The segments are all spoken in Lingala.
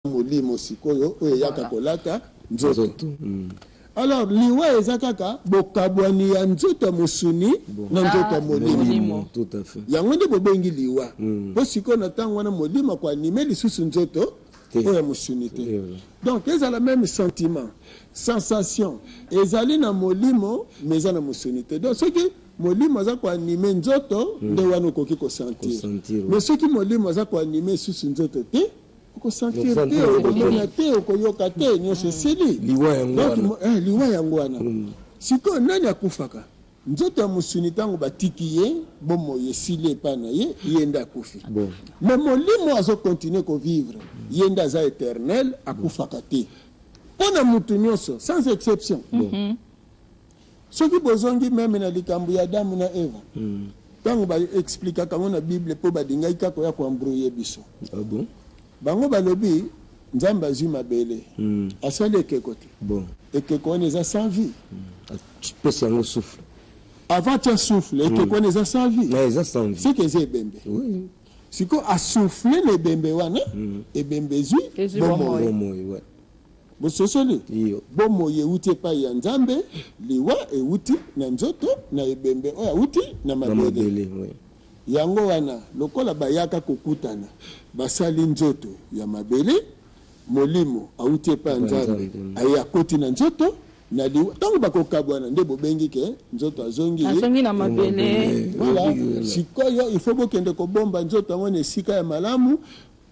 Molimo sikoyo oyo eyaka kolata nzoto. Alors liwa eza kaka bokabwani ya nzoto ya mosuni na nzoto ya molimo. Yango nde bobengi liwa. Po sikoyo na tango wana molimo ako animer lisusu nzoto oyo ya mosuni te. Donc ezala meme sentiment, sensation ezali na molimo mais eza na mosuni te. Donc soki molimo aza ko animer nzoto nde wana okoki ko sentir. Mais soki molimo aza ko animer lisusu nzoto te, Oko sentir te, okomona te, okoyoka te, nionso esili. Liwa yango wana. Eh, liwa yango wana. Sikoyo nani akufaka? Nzoto ya mosuni tango batiki ye, bomoi esili epai na ye, ye nde akufi. Mais molimo azo continuer ko vivre, ye nde aza eternel, akufaka te. Mpo na mutu nionso, sans exception. Soki bozongi meme na likambo ya Adamu na Eva, tango ba explikaka yango na bible po balingaki kaka koya ko embrouiller biso. Ah bon? Bango balobi Nzambe azui mabele, asali ekeko te. Bon. Ekeko wana eza sans vie. Apesi yango souffle. Avant atia souffle, ekeko wana eza sans vie. Mais eza sans vie. C'est que eza ebembe. Oui. Sikoyo a souffler na ebembe wana, ebembe ezui bomoi. Bomoi, ouais. Bososoli? Iyo. Bomoi euti epai ya Nzambe, liwa euti na nzoto na ebembe oyo auti na Na mabele. mabele, oui. Yango wana, lokola bayaka kokutana, basali nzoto ya mabele, molimo auti epai ya Epai ya Nzambe, Nzambe. aye akoti na nzoto na liwa. Ntango bakokabwana, nde bobengi ke nzoto azongi Azongi na Na mabele. mabele. Voilà. Voilà. Sikoyo, il faut bokende kobomba nzoto yango na esika ya malamu,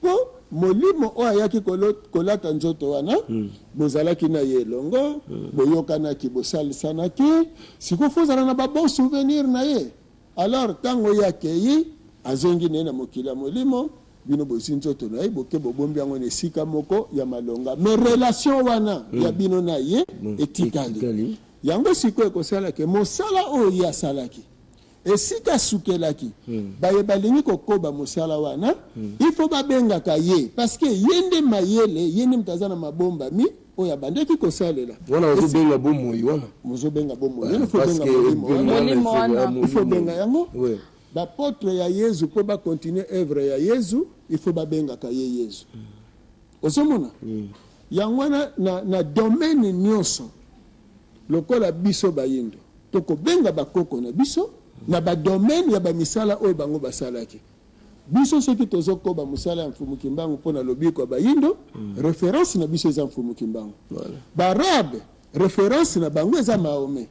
Mpo molimo oyo ayaki kolata nzoto wana, bozalaki na ye elongo, boyokanaki, bosalisanaki, sikoyo faut ozala na ba bons souvenirs na ye. Alors tango ye akeyi, azongi na ye na mokili ya molimo, bino bozui nzoto na ye, boke bobombi yango na esika moko ya malonga. Mais relation wana ya bino na ye etikali. Yango sikoyo ekosala que mosala oyo ye asalaki, Esika asukelaki, baye balingi kokoba mosala wana, il faut babengaka ye parce que ye nde mayele, ye nde moto aza na mabombami oyo abandaki kosalela. Wana ozo benga bomoi wana? Ozo benga bomoi wana, il faut Parce benga que molimo wana. Molimo wana. Il faut benga yango. Oui. Ba apotres ya Yezu po ba continuer oeuvre ya Yezu, il faut babengaka ye Yezu. Ozomona? Yango wana na domaine nionso, Lokola biso bayindo toko benga ba koko na biso na ba domaine ya ba misala oyo bango basalaki. Biso soki tozo koba musala ya Mfumu Kimbangu pona lobiko ya bayindo, reference na biso eza Mfumu Kimbangu. Ba Arabe reference na bango eza Mahomet.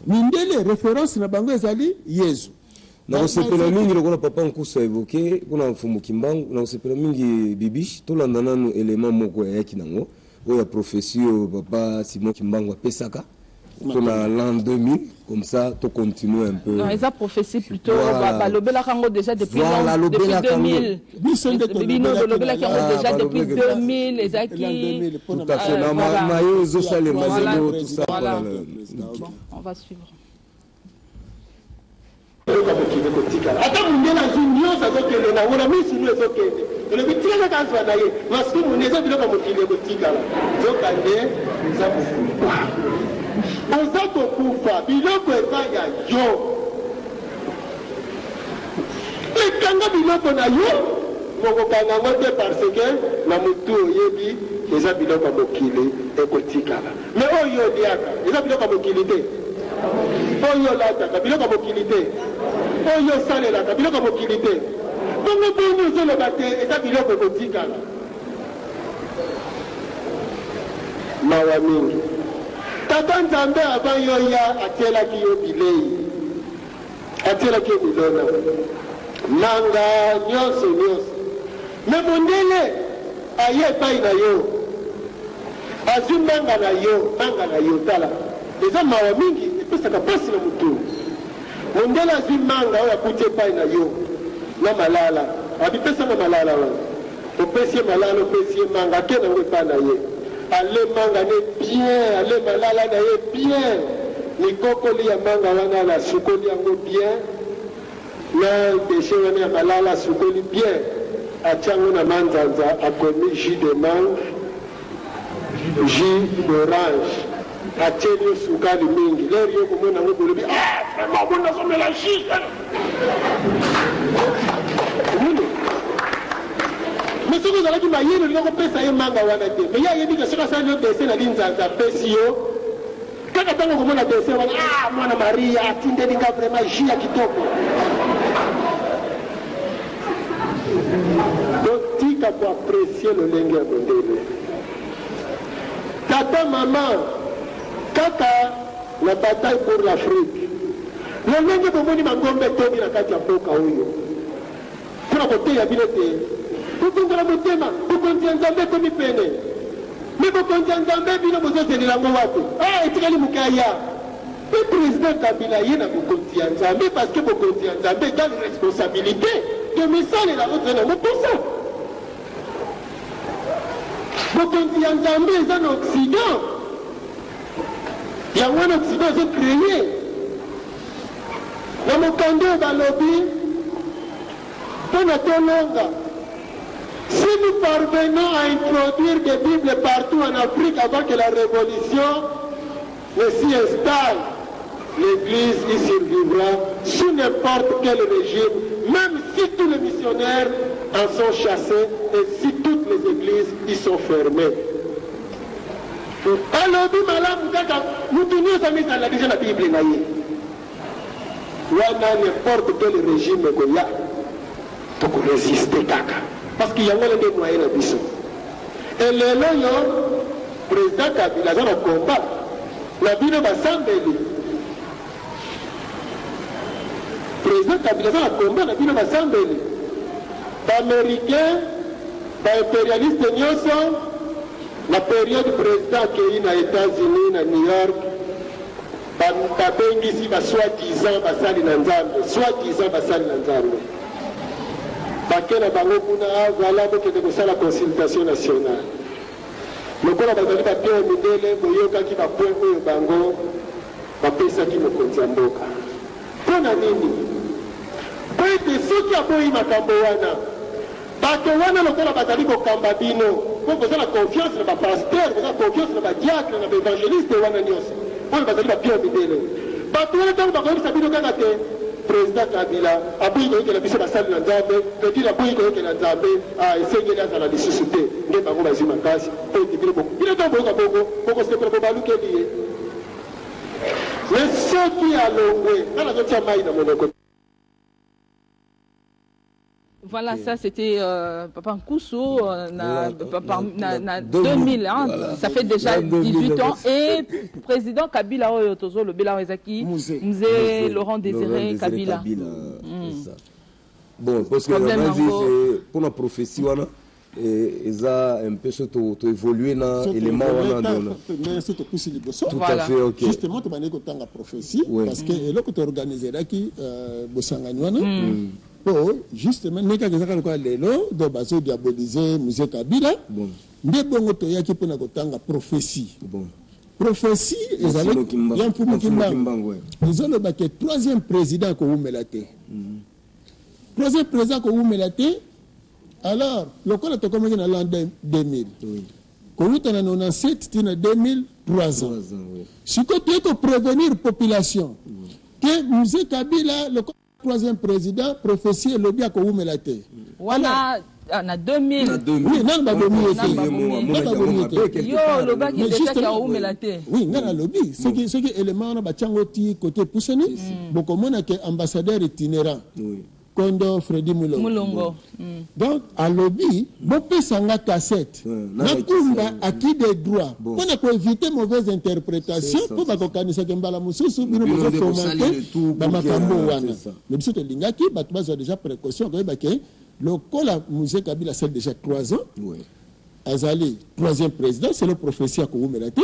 Mindele reference na bango ezali Yezu. Nakosepela mingi lokola papa Nkusu a evoque pona Mfumu Kimbangu, nakosepela mingi Bibiche tolanda nanu element moko ayaki nango. Oyo ya prophetie oyo papa Simon Kimbangu apesaka pona l'an 2000 comme ça to continuer un peu. Non, eza prophetie plutôt Voilà. ba balobelaka yango déjà depuis Voilà, l'an depuis alobelaka yango. 2000. Biso nde Bino tolobelaki bolobelaki na yango Ah, déjà depuis balobelaki. 2000 l'an ezalaki 2000 pona Tout à fait. Euh, Na ma voilà. mayo ezosalema Voilà. lelo tout ça Voilà. voilà. Bon, on va suivre. Eloko ya mokili ekotikala. Ata mundele azui nionso azokende na yango na misu no ezokende. Tolobi tika kaka azua na ye. Masumu nde eza biloko ya mokili ekotikala. Nzoka nde oza kokufa. Oza kokufa biloko eza ya yo. Mais kanga biloko na yo mokokanga yango te parce que na mutu oyebi eza biloko ya mokili ekotikala. Mais oyo yo oliaka eza biloko ya mokili te? Oyo yo olataka biloko ya mokili te? Oyo yo osalelaka biloko ya mokili te? Bongo boni ozo loba te eza biloko ekotikala? Mawa mingi. Tata Nzambe avant yo oya atielaki yo bileyi, atielaki yo milona, manga, nionso nionso. Mais mondele aye epayi na yo azui manga na yo, manga na yo tala eza mawa mingi epesaka pasi na mutu. Mondele azui manga oyo akuti epayi na yo na malala abi pesa nga malala wana opesi ye malala opesi ye manga ake nango epayi na ye ale manga ne bien ale malala na ye bien mikokoli ya manga wana asukoli yango bien. Na dechet wana ya malala asukoli bien atie yango na manzanza akomi jus de mangue, jus d'orange atieli yo sukali mingi l'heure yo okomona yango bolobi ah vraiment omoni nazomela jus omoni. Mais soki ozalaki mayele, olinga kopesa ye manga wana te. Mais ye ayebi ke soki asali yo dessin na linzanza, apesi yo kaka ntango okomona dessin wana: "Ah, mwana Maria atindeli nga vraiment jus ya kitoko." Botika koapprécier lolenge ya mondele. Tata, mama, kaka na bataille pour l'Afrique, lolenge bomoni mangomba etondi na kati ya mboka oyo mpona koteya bino te kofungola motema, bokonzi ya Nzambe ekomi pene. Mais bokonzi ya Nzambe, bino bozozelela yango wapi? Ah, etikali moke aya. Mpe président Kabila ye na bokonzi ya Nzambe, parce que bokonzi ya Nzambe égale responsabilité. Tomisalela oyo toza nango mposa. Bokonzi ya Nzambe eza na Occident. Yango wana Occident ezocréer na mokanda oyo balobi mpo na tolonga: si nous parvenons à introduire des Bibles partout en Afrique avant que la révolution ne s'y installe, l'Église y survivra sous n'importe quel régime, même si tous les missionnaires en sont chassés et si toutes les églises y sont fermées. Alobi malamu kaka mutu nyonso amizala déjà na Bible na ye wana, n'importe quel régime ekoya, tokorésister kaka, parce que yango wana nde moyen na biso. Elelo oyo président Kabila aza na combat na bino basambeli, président Kabila aza na combat na bino basambeli, baaméricain, baimpérialiste nyonso. Na période président akei na États-Unis, na New York, babengisi basoi-disant basali na Nzambe, soi-disant basali na Nzambe, bake na bango kuna: "Voilà, bokende kosala consultation nationale." Lokola bazali bapion mindele, boyokaki bapoint oyo bango bapesaki mokonzi ya mboka. Mpo na nini? Mpo ete soki aboyi makambo wana, bato wana lokola bazali kokamba bino, mpo boza na confiance na bapasteur, boza confiance na badiacre, na baévangéliste wana nyonso oyo bazali bapion mindele, bato wana ntango bakoyebisa bino kaka te président Kabila aboyi koyokela biso basali na Nzambe, veut-dire aboyi koyokela Nzambe, esengeli azala lisusu te. Nde bango bazwi makasi mpo ete bino, bino ntango boyoka bongo, bokosepela, bobalukeli ye. Mais soki alongwe, nga nazotia mai na monoko. Voilà, ça c'était Papa Nkoussou, na 2000, hein, voilà. Ça fait déjà 18 ans. Et président Kabila, oyo tozolobela, ezaki Mzee Laurent Désiré Kabila. Kabila. Bon, parce que pour la prophétie wana eza un peu so toévolue na élément wana. So topusi liboso. Tout à fait, ok. Justement, tobandaki kotanga prophétie, parce que eloko toorganizelaki bosangani wana mpo justement ndenge kaka ezaka lokola lelo, donc bazodiaboliser Mzee Kabila, nde bongo toyaki mpona kotanga prophétie. Prophétie ezali ya Mfumu Kimbangu, ezolobaki troisième président akowumela te, troisième président akowumela te. Alors lokola tokomaki na l'an 2000, kowuta na 97 tina 2000, 3 ans. Sikoyo toye koprévenir population ke Mzee Kabila lokola troisième président, prophétie elobi akowumela te. Wana na 2000. Oui, nanu babomi ye te, babomi ye te. Yo olobaki déjà ke awumela te. Oui, ngai nalobi soki élément wana batiango ti côté epusani, bokomona ke ambassadeur itinérant Kondo Fredi Mulongo. Mulongo. Donc alobi: "Bopesanga cassette nakumba acquis de droit mpona koéviter mauvaise interprétation, mpo bakokanisaka mbala mosusu bino bozofomenter bamakambo wana." Mais biso tolingaki bato bazwa déjà précaution, koyeba ke lokola Mzee Kabila asali déjà 3 ans, azali troisième président selon prophétie, akowumela te.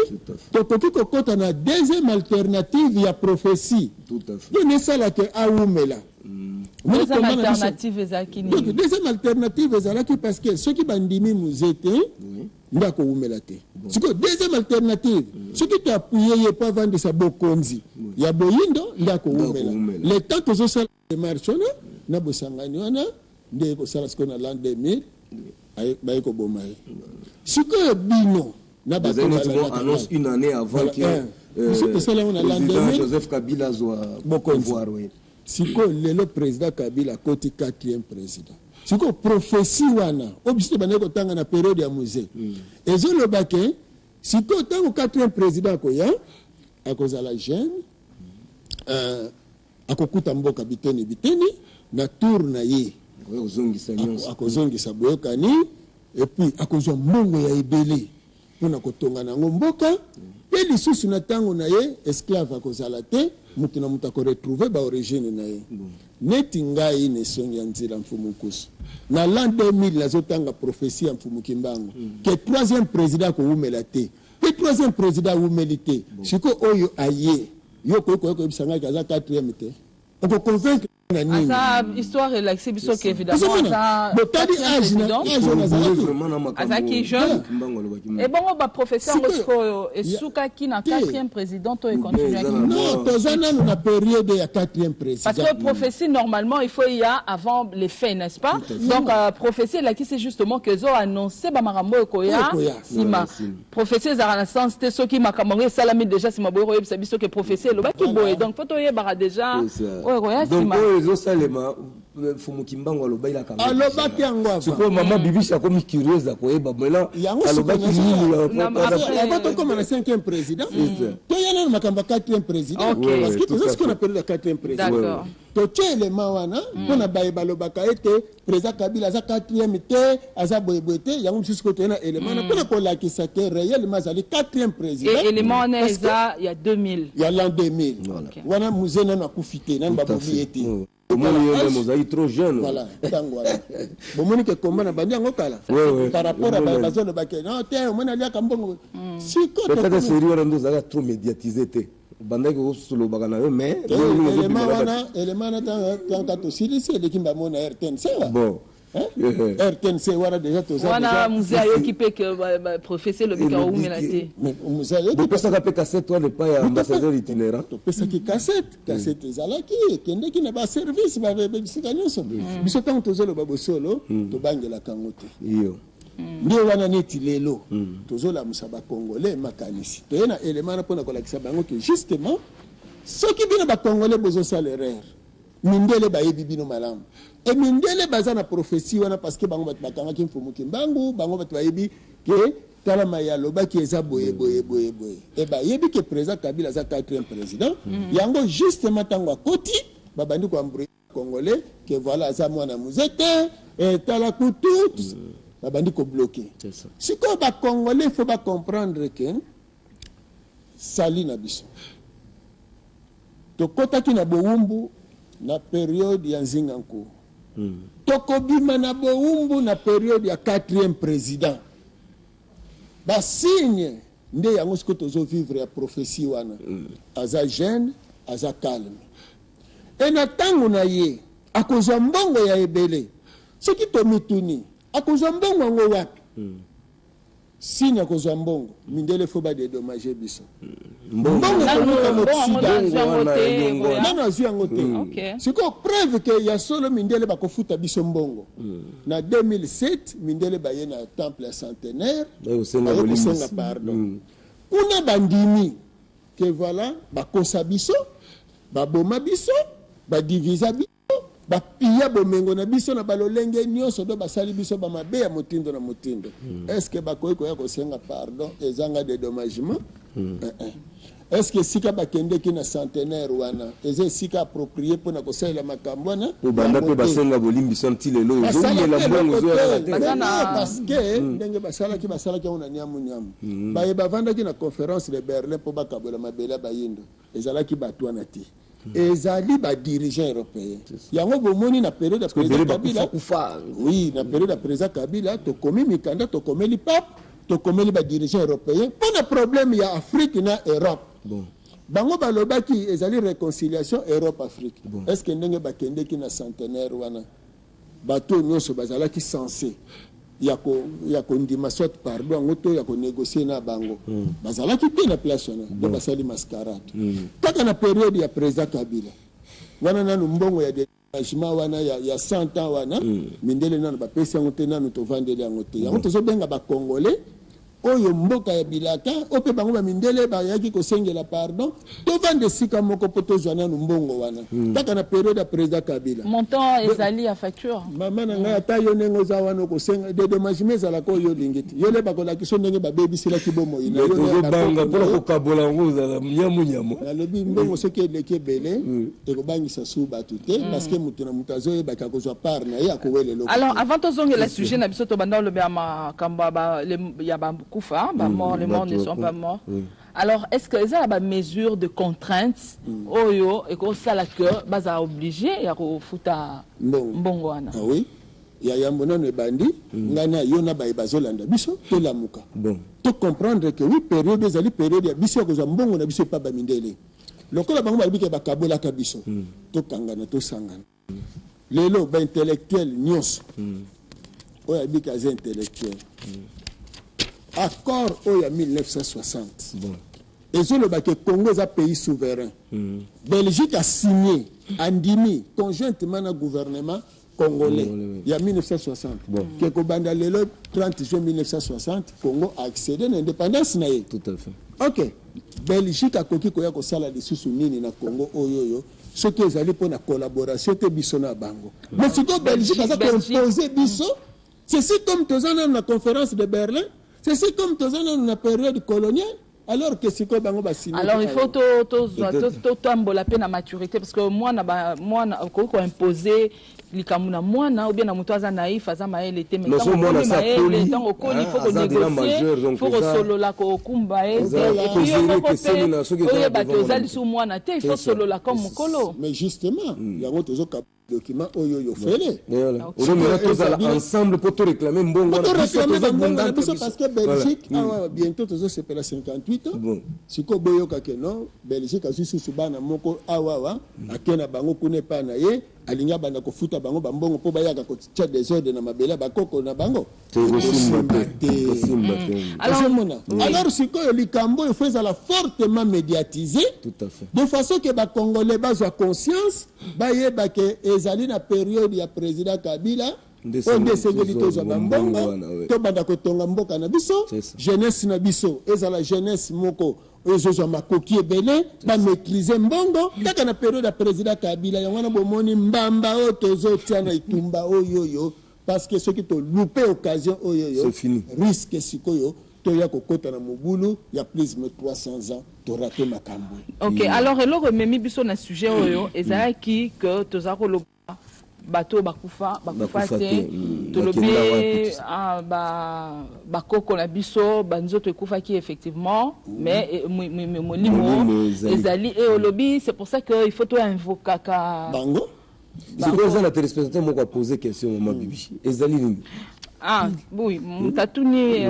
Tokoki kokɔta na deuxième alternative ya prophétie mpo esalaka awumela. Deuxième alternative ezalaki nini? Donc deuxième alternative ezalaki, parce que soki bandimi Mzee te, nde akowumela te. Sikoyo deuxième alternative, soki toappuyer ye mpo avandisa bokonzi ya boyindo, nde akowumela. Le temps tozosala démarche wana na bosangani wana, nde ekosala sikoyo na l'an 2000 baye koboma ye. Sikoyo bino na bato annonce une année avant que biso tosala yango na l'an 2000. Joseph Kabila azwa bokonzi. Sikoyo lelo président Kabila akoti quatrième président. Sikoyo prophetie wana oyo biso tobandaki kotanga na periode ya Mzee, ezoloba ke sikoyo ntango quatrième président akoya, akozala jeune, akokuta mboka biteni biteni. Na tour na ye akozongisa nyonso. Akozongisa boyokani et puis akozwa mbongo ya ebele mpona kotonga nango mboka. Mpe lisusu, na ntango na ye, esclave akozala te, moto na moto akoretrouver baorigine na ye. Neti ngai na esongi ya nzela, Mfumu Nkusu, na l'an 2000 nazotanga prophétie ya Mfumu Kimbangu ke troisième président akowumela te. Mpe troisième président awumeli te. Sikoyo oyo aye, yo koyi koya koyebisa ngai ke aza quatrième te, okoconvaincre na nini? Aza histoire relaxe biso ke évidemment aza botali age na age oyo nazalaki. Azalaki jeune. Ebongo baprofesseur yango sikoyo esukaki na quatrième président to econtinuaki? Non, toza nanu na période ya quatrième président. Parce que prophétie, normalement, il faut y a avant les faits, n'est-ce pas? Donc prophétie elakisi justement que ezo annonce bamakambo ekoya nsima. Prophétie ezalaka na sens te soki makambo yango esalami déjà nsima. Boye koyebisa biso ke prophétie elobaki boye, donc faut toyebaka déjà oyo ekoya nsima. Oyo ezosalema, Mfumu Kimbangu alobalaka. Alobaki yango avant. Sikoyo mama Bibishi akomi curieuse akoyeba maintenant alobaki nini. Avant tokóma na cinquième président, toya nano makambo ya quatrième président, parce que toza sikoyo na période ya quatrième président. Totie élément wana mpona baye balobaka ete président Kabila aza quatrième te, aza boyeboye te. Yango mosusu sikoyo toye na élément wana mpona kolakisa te réellement azali quatrième président. Élément wana eza ya 2000? Ya l'an 2000 wana. Mzee nano akufi te, nano babomi ye te. Omoni, yo même ozali trop jeune. Voilà, ntango wana bomoni ke komba na bandi yango kala par rapport a bazolobake non te, omoni aliaka mbongo siko. Peut-être série wana nde ozalaka trop médiatisé te, obandaki kosolobaka na yo, mais élément wana, élément wana, tanka tosilisi, eleki mbamo na RTNC wa. Bon. RTNC wana déjà toza. Wana Mzee ayoki mpe ke professeur elobiki aumela te. Bopesaka mpe cassette wana epai ya ambassadeur itinérant? Topesaki cassette. Cassette ezalaki, ekendeki na baservice, bisika nyonso. Biso ntango tozoloba bosolo, tobangelaka yango te. Nde wana neti lelo tozolamusa Bacongolais makanisi. Toye na élément wana mpona kolakisa bango ke justement soki bino Bacongolais bozosala erreur, mindele bayebi bino malamu. E mindele baza na prophétie wana, parce que bango bato bakangaki Mfumu Kimbangu, bango bato bayebi ke tala maye alobaki eza boye boye boye boye. E bayebi ke président Kabila aza quatrième président. Yango justement ntango akoti, babandi koembrouiller Congolais ke voilà, aza mwana Mzee te, tala kutu babandi kobloquer. Sikoyo Bacongolais faut bacomprendre ke sali na biso, tokɔtaki na bowumbu na période ya Nzinga Nkuwu, tokobima na bowumbu na période ya quatrième président. Basigne nde yango sikoyo tozovivre ya prophétie wana. Aza jeune, aza calme, e na ntango na ye akozwa mbongo ya ebele. Soki tomituni akozwa mbongo yango wapi, signe akozwa mbongo, mindele faut badédommager biso mbongo ekomuta na Occident. Nano azwi yango te. Sikoyo preuve ke ya solo mindele bakofuta biso mbongo, na 2007 mindele baye na temple ya Centenaire, baye kosenga pardon. Kuna bandimi ke voilà, bakosa biso, baboma biso, badivisa biso, bapia bomengo na biso na balolenge nyonso, do basali biso bamabe ya motindo na motindo. Est ce que bakoki koya kosenga pardon ezanga dédommagement? Est ce que esika bakendeki na Centenaire wana eza esika approprié mpona kosalela makambo wana? Banda mpe basenga bolimbisa nti lelo ezomela mbongo ezoyaka te. Parce que ndenge basalaki, basalaki yango na niamu niamu. Baye bavandaki na Conférence de Berlin mpo bakabola mabele ya bayindo, ezalaki bato wana te, ezali badirigeant européen. Yango bomoni na période ya président Kabila, oui, na période ya président Kabila, tokomi mikanda, tokomeli pape, tokomeli badirigeant européen mpo na problème ya Afrique na Europe. Bango balobaki ezali réconciliation Europe Afrique. Est ce que ndenge bakendeki na Centenaire wana, bato nyonso bazalaki censé ya kondima soit pardon yango to ya konégocier na bango, bazalaki te na place wana? Nde basali mascarade. Kaka na période ya président Kabila wana, nanu mbongo ya dédommagement wana ya 100 ans wana, mindele nanu bapesi yango te, nanu tovandeli yango te. Yango tozobenga Bacongolais. Oyo mboka ya bilaka, oyo mpe bango bamindele bayaki kosengela pardon, tovanda esika moko mpo tozwa nanu mbongo wana. Kaka na periode ya président Kabila. Montant ezali ya facture. Mama na ngai, ata yo ndenge oza wana, okosenga dédommagement ezalaka oyo olingi te. Yo nde bakolakisa ndenge babebiselaki bomoi na yo na ya Tozobanga bakoko mpona na yo. Kokabola yango, ozala nyamu nyamu. Nalobi, mbongo soki eleki ebele, ekobangisa su bato te, parce que moto na moto azoyebaki akozwa part na ye, akowela eloko Alors, te. avant tozongela sujet na biso, tobanda olobela makambo ya bakufa, bamort, les morts ne Bato sont pas morts. Alors, est ce que eza na bamesure de contrainte oyo ekosala ke bazala obligé ya kofuta mbongo? Mbongo wana. Ah oui, ya yambo nano ebandi, ngai na yo na baye bazolanda biso, tolamuka, tocomprendre que oui, période ezali période ya biso ya kozwa mbongo na biso epa bamindele. Lokola bango balobi ke bakabolaka biso, tokangana, tosangana. Lelo baintellectuel nyonso oyo ayebiki aza intellectuel, accord oyo ya 1960 ezoloba ke Congo eza pays souverain. Belgique a signé, andimi conjointement na gouvernement congolais Congolais, oui. ya 1960 ke kobanda lelo 30 juin 1960, Congo a accédé na indépendance na ye. Tout à fait. Ok, Belgique akoki koya kosala lisusu nini na Congo oyo soki ezali mpo na collaboration te biso na bango? Mais sikoyo Belgique aza Belgique. koimpose biso. Ceci comme toza nanu na Conférence de Berlin, ceci comme toza nanu na période coloniale, alors que sikoyo bango basigné. Alors il faut tozwa totambola mpe na maturité, parce que mwana mwana okoki koimpose likambo na mwana ou bien na moto aza naïf, aza mayele te. Mais Mais ntango so mwana okomi aza mayele, akoli, ntango okoli, faut aza déjà majeur, konégocier, donc faut kosolola, kokumba ye te. Et puis yo causerie moko keseni na soki mpe eza oyeba te devant oza wana. lisusu mwana te, il faut C'est ça. solola comme mokolo. Mais justement, yango tozoka document oyo ofele. Voilà. Ok. Ozomona, tozala Ezali- ensemble mpo toréclame mbongo wana. Biso toréclame bambongo tozobunda na biso entre parce que Belgique awa bientôt tozosepela 58 ans. Sikoyo boyoka ke non, Belgique azwi susu bana moko awawa, ake na bango kuna epai na ye, alingi abanda kofuta bango bambongo mpo bayaka kotia désordre na mabele ya bakoko na bango. Tokosimba te. Te. Tokosimba te. Alors, Ozomona, alors sikoyo likambo oyo faut ezala fortement médiatisé Tout à fait. de façon ke bacongolais bazwa conscience, bayeba ke ezali na période ya président Kabila Nde oyo nde esengeli esengeli tozwa tozwa bambongo bambongo, wana, oui. tobanda kotonga mboka na biso. C'est ça. Jeunesse na biso ezala jeunesse moko oyo ezozwa makoki ebele, bamaîtrise mbongo. Kaka na période ya président Kabila, yango wana bomoni mbamba oyo tozotia na etumba oyo, parce que soki toloupe occasion oyo, C'est fini. risque sikoyo toya kokɔta na mobulu ya plus de 300 ans, torater makambo. Ok, alors eloko ememi biso na sujet oyo ezalaki ke toza koloba bato oyo bakufa, bakufa Bakufa te. te, Tolobi bakenda wapi, tout ça. ah, bakoko na biso, banzoto ekufaki effectivement, mais molimo Molimo ezali. Ezali e olobi, c'est pour ça que il faut toinvokaka Bango. Sikoyo eza na téléspectateur moko apose question, mama Bibi, ezali nini? Ah oui, moto atuni,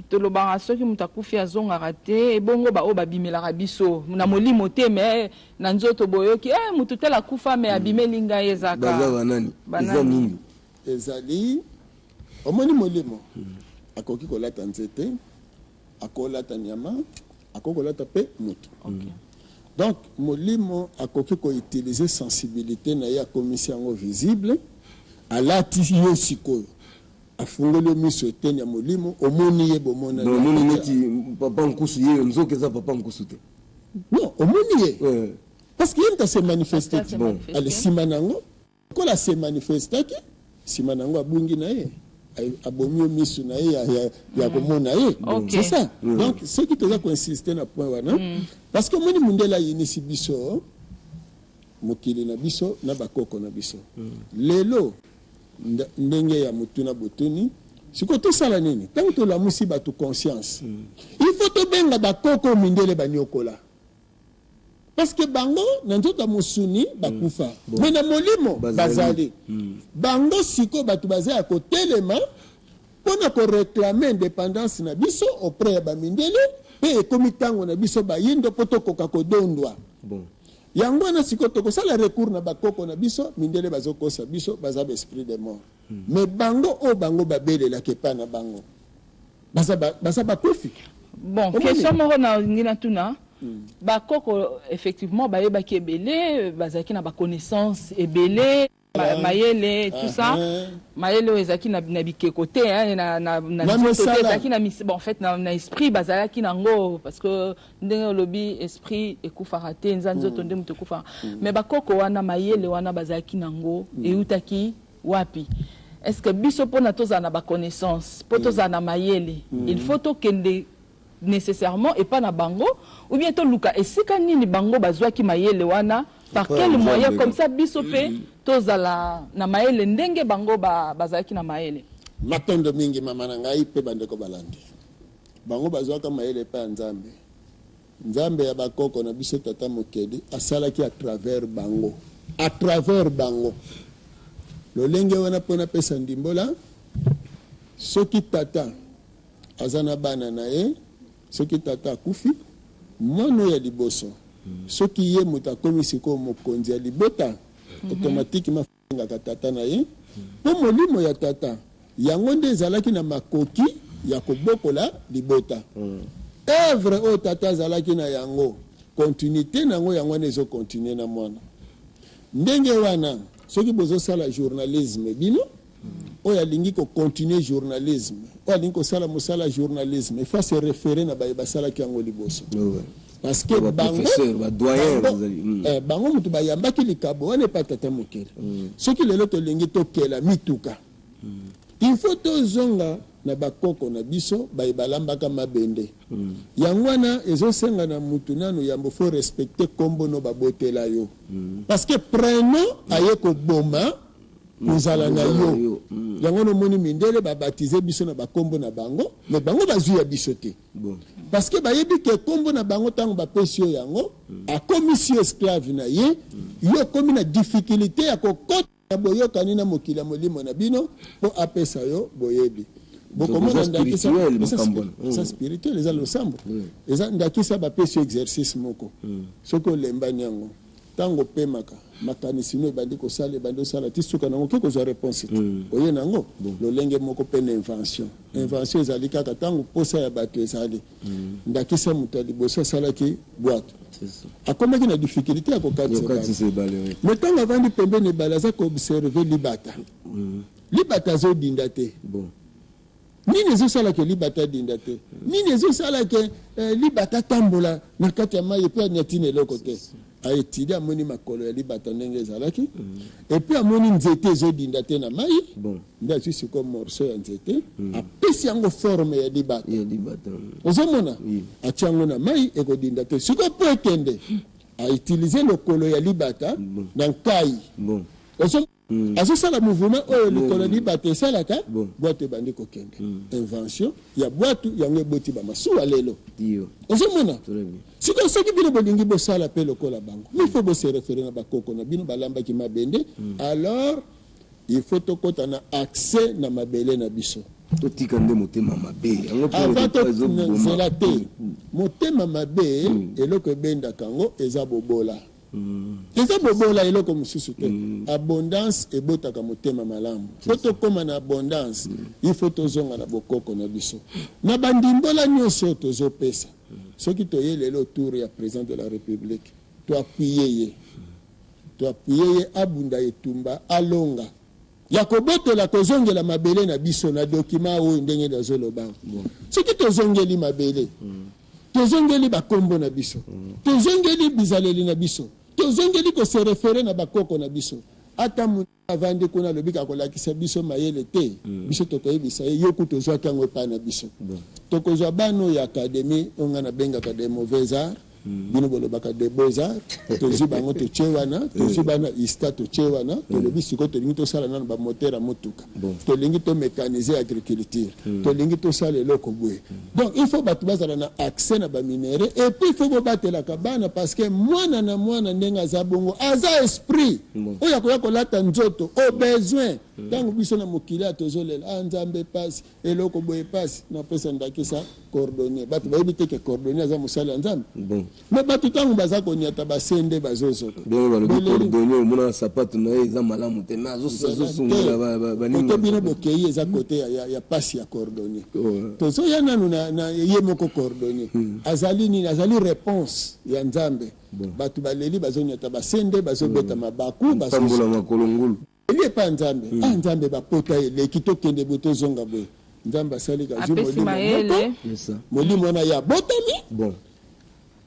tolobaka soki moto akufi azongaka te, ebongo baoyo babimelaka biso na molimo te mais na nzoto, boyoki eh, motu tel akufa mais abimeli ngai, ezaka Baza banani? Banani? Eza nini? Ezali, omoni, molimo akoki kolata nzete, akolata nyama, akoki kolata mpe moto. Donc molimo akoki koutiliser sensibilité na ye, akomisi yango visible, alati yo. Sikoyo afungoli yo miso, eteni ya molimo, omoni ye, bomonani. Donc omoni neti papa Nkusu ye, nzoka eza papa Nkusu te. Non, omoni ye parce que ye moto ase manifeste. Ase manifeste. Ale, nsima nango, lokola ase manifestaki, nsima nango abungi na ye, abomi yo miso na ye ya komona ye. C'est ça. Donc soki toza koinsiste na point wana, parce que omoni, mundele ayinisi biso mokili na biso na bakoko na biso. Lelo ndenge ya motuna botuni, sikoyo tosala nini? Ntango tolamusi bato conscience, il faut tobenga bakoko mindele baniokola, parce que bango na nzoto ya mosuni bakufa, mais na molimo Bazali. Bazali. Bango sikoyo bato baza ya kotelema mpona koréclamer indépendance na biso auprès ya bamindele, mpe ekomi ntango na biso bayindo mpo tokoka kodondwa. Yango wana sikoyo tokosala recours na bakoko na biso. Mindele bazokosa biso, baza baesprit de mort, mais bango oyo bango babelelaka epai na bango, baza bakufi. Bon. Omoni? Question moko nalingi natuna: bakoko effectivement bayebaki ebele, bazalaki na baconnaissance ebele. Mayele, tout ça. Mayele oyo ezalaki na bikeko te, hein, na Na nzoto te, mosala. Ezalaki na bon, en fait, na esprit bazalaki nango, parce que ndenge olobi, esprit ekufaka te, eza nzoto nde moto ekufaka. Mais bakoko wana, mayele wana bazalaki nango eutaki wapi? Est ce que biso, mpona tozala na baconnaissance, mpo tozala na mayele, il faut tokende nécessairement epa na bango, ou bien toluka esika nini bango bazwaki mayele wana, par Epai ya quel Nzambe, moyen, kaka. comme ça biso mpe tozala na mayele ndenge bango bazalaki na mayele? Matondo mingi, mama na ngai mpe bandeko balandi. Bango bazwaka mayele epai ya Nzambe. Nzambe ya bakoko na biso, Tata Mokeli, asalaki à travers bango, à travers bango. Lolenge wana, mpo napesa ndimbola, soki tata aza na bana na ye, soki tata akufi, mwana oyo ya liboso, soki ye moto akomi sikoyo mokonzi ya libota, automatiquement afengaka tata na ye, mpo molimo ya tata yango nde ezalaki na makoki ya kobokola libota. Œuvre oyo tata azalaki na yango, continuité nango, yango wana ezocontinue na mwana. Ndenge wana, soki bozosala journalisme, bino oyo alingi kocontinue journalisme, oyo alingi kosala mosala ya journalisme, il faut se référer na baye basalaki yango liboso, parce que Ba bango professeur, ba doyen bazali. Bango moto bayambaki likabo wana epa Tata Mokeli. Soki lelo tolingi tokela mituka, il faut tozonga na bakoko na biso baye balambaka mabende. Yango wana ezosenga na mutu nanu yambo, faut respecter nkombo no babotela yo, parce que prénom aye koboma kozala na Kozala yo. Yo. Yango nomoni mindele babatize biso na bakombo na bango, mais bango bazwi ya biso te, parce que bayebi ke nkombo na bango, ntango bapesi yo yango, akomisi yo esclave na ye. Yo okomi na difficulté ya kokota na boyokani na mokili ya molimo na bino mpo apesa yo boyebi. Bokomona Eza ndakisa spirituel, eza makambo wana. Eza spirituel, eza losambo. Eza ndakisa, bapesi yo exercice moko, soki olembani yango, ntango opemaka, makanisi no ebandi kosala, ebandi osala ti suka nango, okoki kozwa réponse te, oye nango. Lolenge moko mpe na invention. Invention ezali kaka ntango posa ya bato ezali. Ndakisa, moto ya liboso asalaki bwato, C'est ça. akomaki na difficulté ya kokatisa ebale. Yokatisa ebale, oui. Mais ntango avandi pembeni ebale, aza koobserve libata. Libata azodinda te. Nini ezosalaka libata adinda te? Nini ezosalaka libata atambola na kati ya mai et puis aniatina eloko te? Aétudie, amoni makolo ya libata ndenge ezalaki, et puis amoni nzete ezodinda te na mai. Nde azwi sikoyo morceau ya nzete, apesi yango forme ya libata. Ya libata. Ozomona? Oui. Atia yango na mai, ekodinda te. Sikoyo mpo ekende, autilize lokolo ya libata na nkai. Azosala mouvement oyo likolo ya libata esalaka, bwato ebandi kokende. Invention ya bwatu yango eboti bamasuwa lelo. Dio. Ozomona? Très bien. Sikoyo, soki bino bolingi bosala mpe lokola bango, il faut bose référer na bakoko na bino balambaki mabende. Alors il faut tokɔta na accès na mabele na biso. Totika nde motema mabe yango mpe Avant lokola ezoboma. Nzela te, motema mabe, eloko ebendaka yango eza bobola, eza bobola, eloko mosusu te. Abondance ebotaka motema malamu. Mpo tokóma na abondance, il faut tozonga na bokoko na biso. Na bandimbola nyonso oyo tozopesa, soki toye lelo autour ya président de la République, toappuye ye, toappuye ye abunda etumba, alonga ya kobotola, kozongela mabele na biso. Na document oyo, ndenge nazoloba, soki tozongeli mabele, tozongeli bakombo na biso, tozongeli bizaleli na biso, tozongeli kose référer na bakoko na biso, ata moto avandi kuna alobi kolakisa biso mayele te, biso tokoyebisa ye: yo ku tozwaki yango epai na biso. Tokozwa bana oyo ya académie, oyo ngai nabengaka de mauvais art, bino bolobaka de beaux arts. Tozwi bango, totie wana. Tozwi bana ISTA, totie wana. Tolobi sikoyo tolingi tosala nano bamoteur ya motuka, tolingi tomécaniser agriculture, tolingi tosala eloko boye. Donc il faut bato bazala na accès na baminerais, et puis il faut bobatelaka bana, parce que mwana na mwana ndenge aza bongo, aza esprit oyo akoya kolata nzoto au besoin. Ntango biso na mokili ya tozolela: "Ah, Nzambe, pasi, eloko boye, pasi." Napesa ndakisa, cordonnier. Bato bayebi te ke cordonnier aza mosali ya Nzambe. Mais bato ntango baza koniata basende, bazozoka. Bien, balobi Boleli. cordonnier, omona sapato na ye eza malamu te, mais azosungola baninga. Kote bino bokei eza kote ya pasi ya cordonnier. Tozoya nanu na ye moko cordonnier. Azali nini? Azali réponse ya Nzambe. Bato baleli, bazoniata basende, bazobeta mabaku. Tambola makolo ngulu. Aleli epai ya Nzambe, Ah Nzambe, bapota eleki, tokende boye, tozonga boye. Nzambe asali kazwi Apesi molimo mayele. moko, C'est ça. molimo wana ye abotami, Bon.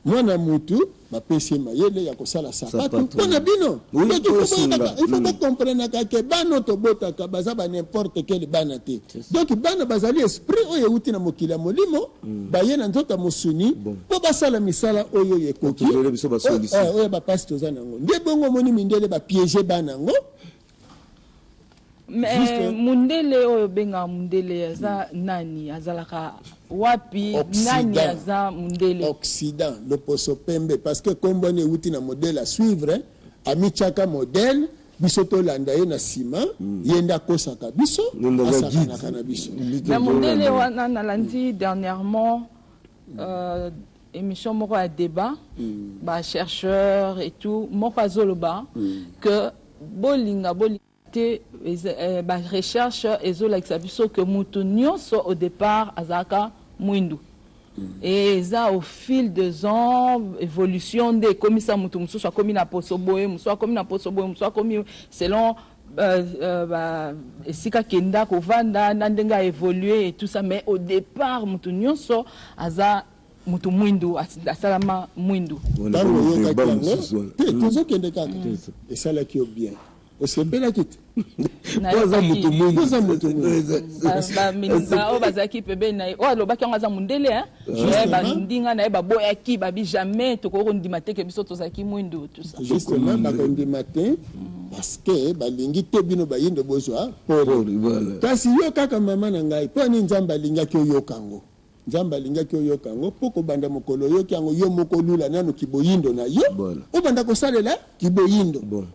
mwana mutu bapesi ye mayele ya kosala sapatu Sapatu. mpo na bino. Oui, Donc, il faut tosunga. boyebaka, il faut bocomprenaka ke bana oyo tobotaka baza ba n'importe quel bana te. Donc bana bazali esprit oyo euti na mokili ya molimo, baye na nzoto ya mosuni mpo basala misala oyo oyo ekoki, Tozwele biso ba solution. oyo bapasi toza nango. Nde bongo omoni mindele bapiéger bana yango. Mais Juste- mundele oyo obengaka mundele aza nani? Azalaka wapi? Occident. Nani aza mundele? Occident, loposo pembe, parce que kombo wana euti na modèle à suivre. Amitiaka modèle, biso tolanda ye na nsima, ye nde akosaka biso, Ye nde aza asakanaka guide. na biso. Na mundele wana, nalandi dernièrement émission moko ya débat, bachercheur et tout. Moko azoloba que bolinga bolinga te, barecherche ezolakisa biso que mutu nyonso au départ azalaka mwindu et eza au fil des ans, évolution, nde ekomisa mutu mosusu akomi na poso boye, mosusu akomi na poso boye, mosusu akomi selon ba, esika kenda kovanda na ndenge aévolue et tout ça. Mais au départ, mutu nyonso aza mutu mwindu, asalama mwindu. Ntango oyokaki yango te, tozokende kaka, esalaki yo bien, osepelaki te? Po aza moto mwindu. Oza moto mwindu. Oyo bazalaki pembeni na ye, oyo alobaki yango aza mondele, hein. Justement. Bandinga na ye baboyaki, babi jamais tokoki kondima te ke biso tozalaki mwindu, tout ça. Justement, bakondima te parce que balingi te bino bayindo bozwa pole. Pole, voilà. Kasi yo kaka, mama na ngai, mpo ani Nzambe alingaki oyoka yango? Nzambe alingaki oyoka yango mpo kobanda mokolo oyoki yango, yo moko olula nano kiboyindo na yo, Voilà. obanda kosalela kiboyindo. Bon.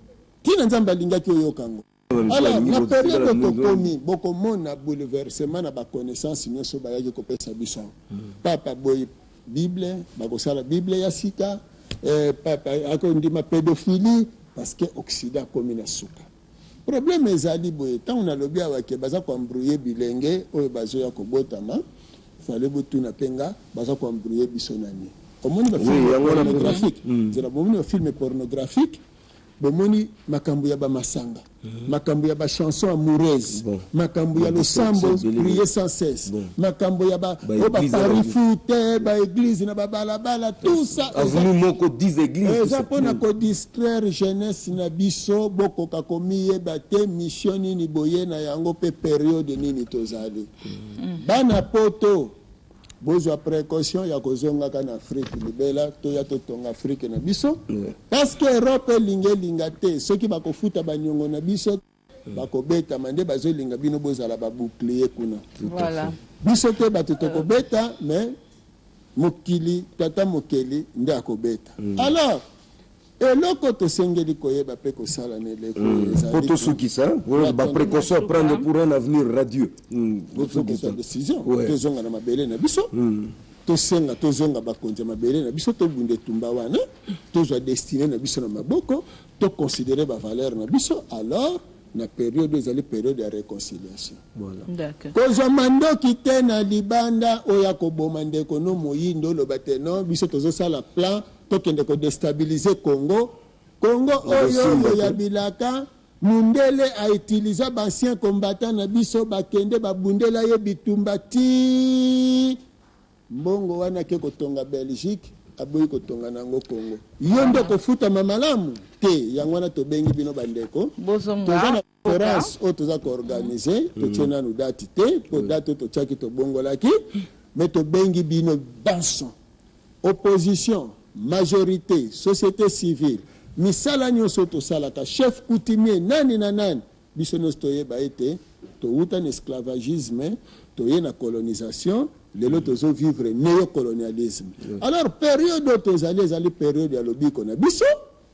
Ntina Nzambe alingaki oyoka yango. Biso Alors, balingi na kotikala période mwindu. tokomi, bokomona bouleversement na baconnaissance nyonso bayaki kopesa biso. Papa boyi Bible, bakosala Bible ya sika, papa akondima pédophilie parce que Occident akomi na suka. Problème ezali boye: ntango nalobi awa ke baza koembrouiller bilenge oyo bazoya kobotama, fale botuna mpe nga, baza koembrouiller biso nani? Omoni bafilm Oui, yango wana. pornographique, nzela, bomoni bafilm pornographique, bomoni makambo ya bamasanga, makambo ya bachanson amoureuse, Bon. makambo ya losambo, Ba distraction. prier sans cesse, Bon. makambo ya ba Ba oyo église. bapari foot, baéglise na babalabala, tout ça. Avenue moko, 10 églises, tout Eza ça. mpona kodistraire jeunesse na biso, bokoka komiyeba te mission nini boye na yango mpe période nini tozali. Bana Poto, bozwa précaution ya kozongaka na Afrique libela. Toya totonga Afrique na biso, parce que Europe elingi elinga te, soki bakofuta baniongo na biso, bakobetama. Nde bazolinga bino bozala babouclier kuna. Voilà. Biso te bato tokobeta, mais mokili, tata mokeli nde akobeta. Alors eloko tosengeli koyeba mpe kosala na eleko ezali Po tosukisa, pour baprécaution à prendre pour un avenir radieux. Po kozwa tosukisa. décision. Tozonga na mabele na biso, tosenga tozonga bakonzi ya mabele na biso, tobunda etumba wana, tozwa destinée na biso na maboko, toconsidérer bavaleur na biso. Alors na période ezali période ya réconciliation. D'accord. Kozwa mandoki te na libanda oyo akoboma ndeko no moyindo, oloba te no, biso tozosala plan tokende kodéstabiliser Congo. Congo oyo Okosimba oyo te. ya bilaka, mundele autiliza baancien combattant na biso, bakende babundela ye bitumba ti mbongo wana ake kotonga Belgique, aboyi kotonga nango Congo. Yo nde kofutama malamu te. Yango wana tobengi bino bandeko, Bozonga. toza na conférence oyo toza koorganiser. Totie nanu date te, mpo date oyo totiaki tobongolaki, mais tobengi bino banso, opposition, majorité, société civile, misala nyonso oyo tosalaka, chef coutumier, nani na nani, biso nyonso toyeba ete towuta na esclavagisme, toye na colonisation, lelo tozovivre néocolonialisme. Alors période oyo tozali ezali période ya lobiko na biso.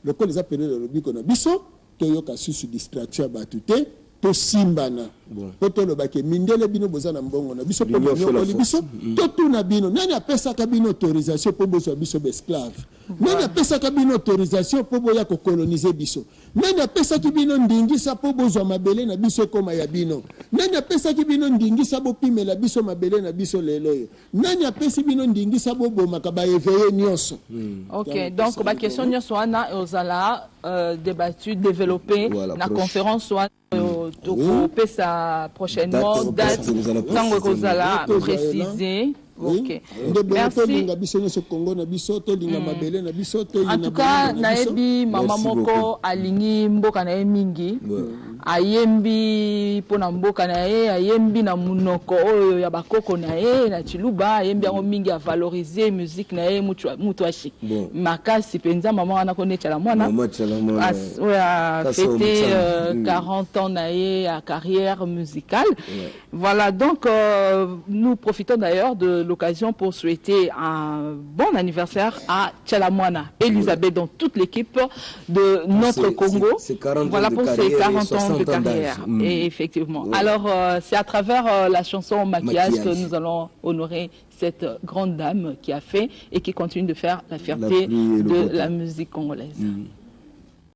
Lokola eza période ya lobiko na biso, toyoka susu distraction ya bato te, tosimbana mpo tolobake mindele, bino boza na mbongo na biso mpo L'union fait la bonyokoli force. biso. Totuna bino, nani apesaka bino autorisation mpo bozwa biso baesclave? Nani apesaka bino autorisation mpo boya kokoloniser biso? Nani apesaki bino ndingisa mpo bozwa mabele na biso ekóma ya bino? Nani apesaki bino ndingisa bopimela biso mabele na biso lelo oyo? Nani apesi bino ndingisa bobomaka baéveillé nyonso? Ok, donc baquestion nyonso wana ozala débattu, développé Voilà, na proche. conférence wana. Tokopesa prochainement date ntango ekozala précisé. Ok. Nde bongo tolinga biso nyonso Congo na biso, tolinga mabele na biso. En tout cas, nayebi mama moko alingi mboka na ye mingi, ayembi mpona mboka na ye, ayembi na monoko oyo ya bakoko na ye, na Tshiluba. Ayembi yango mingi, avaloriser musique na ye, mutu ashi makasi mpenza. Mama wana kone Tshala Mwana, oyo afêté 40 ans na ye ya carrière musicale. Voilà, donc nous profitons d'ailleurs de l'occasion pour souhaiter un bon anniversaire à Tshala Muana, Elisabeth, dans toute l'équipe de notre Congo. Voilà pour ses 40 ans de carrière. Et effectivement. Alors, c'est à travers la chanson Maquillage, Maquillage que nous allons honorer cette grande dame qui a fait et qui continue de faire la fierté de la musique congolaise.